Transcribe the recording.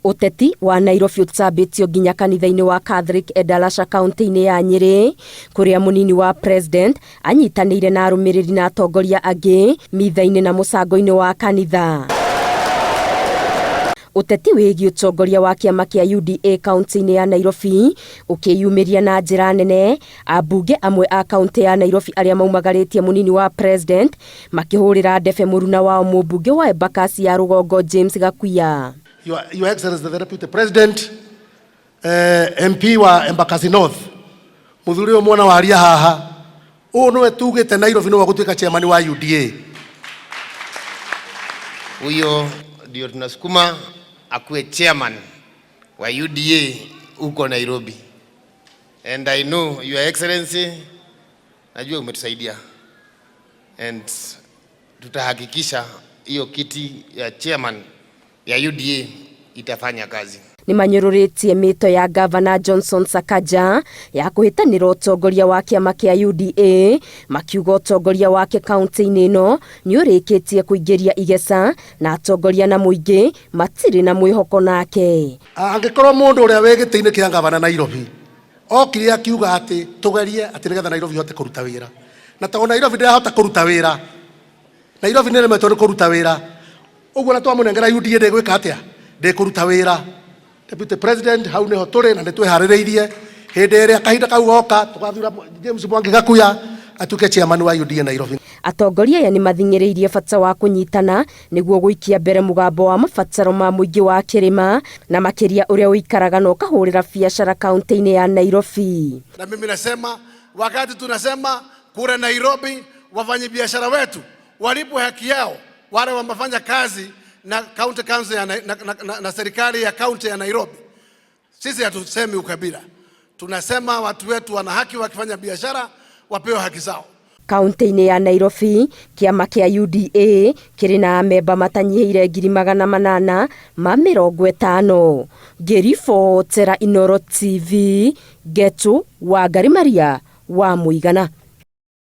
Ũteti wa Nairobi ũtambĩtio nginya kanitha-inĩ wa Catholic Endarasha kaunti-inĩ ya Nyĩrĩ kũrĩa mũnini wa president anyitanĩire na arũmĩrĩri na atongoria angĩ mitha-inĩ na mũcango-inĩ wa kanitha. Ũteti wĩgiĩ ũtongoria wa kĩama kĩa UDA kaunti-inĩ ya Nairobi ũkĩyumĩria na njĩra nene, ambunge amwe a kaunti ya Nairobi arĩa maumagarĩtie mũnini wa president makĩhũrĩra ndebe mũruna wao mũmbunge wa Embakasi ya rũgongo James Gakuya. Your Excellency the Deputy President, MP wa Embakasi North, muthuri ũyũ mwana waria haha, ũyũ nĩwe tugĩte Nairobi nĩwe gũtuĩka chairman wa UDA. Huyo ndio tunasukuma akuwe chairman wa UDA huko Nairobi. And I know, Your Excellency, najua umetusaidia and tutahakikisha hiyo kiti ya chairman ya UDA itafanya kazi. Nĩ manyũrũrĩtie mĩto ya Gavana Johnson Sakaja ya kũhĩtanĩra ũtongoria wa kĩama kĩa UDA, makiuga ũtongoria wake kaunti-inĩ ĩno nĩ ũrĩkĩtie kũingĩria igeca na atongoria na mũingĩ matirĩ na mwĩhoko nake. Angĩkorwo mũndũ ũrĩa wĩ gĩtĩ-inĩ kĩa gavana Nairobi okire akiuga atĩ tũgerie atĩ nĩgetha Nairobi ihote kũruta wĩra, na tondũ Nairobi ndĩrahota kũruta wĩra, Nairobi nĩ ĩremetwo nĩ kũruta wĩra, ũguo na twamũnengera UDA ndĩgwĩka atĩa? Ndĩkũruta wĩra. Deputy President, hau nĩho tũrĩ na nĩ twĩharĩrĩirie hĩndĩ ĩrĩa kahinda kau goka tũgathura James Mwangi Gakuya atuĩke chairman wa UDA Nairobi. Atongoria aya nĩ mathing'ĩrĩirie bata wa kũnyitana nĩguo gũikia mbere mũgambo wa mabataro ma mũingĩ wa kĩrĩma na makĩria ũrĩa ũikaraga na ũkahũrĩra biacara kaunti-inĩ ya Nairobi. Na mimi nasema wakati tunasema kule Nairobi wafanyabiashara wetu walipwe haki yao, wale wamefanya kazi na county council ya na serikali ya county ya Nairobi. Sisi hatusemi ukabila, tunasema watu wetu wana haki, wakifanya biashara wapewe haki zao. Kaunti-inĩ ya Nairobi, kĩama kĩa UDA kĩrĩ na amemba matanyihĩire 850,000. Ngĩribotera Inooro TV, Ngetu Wangari Maria wa Mũigana.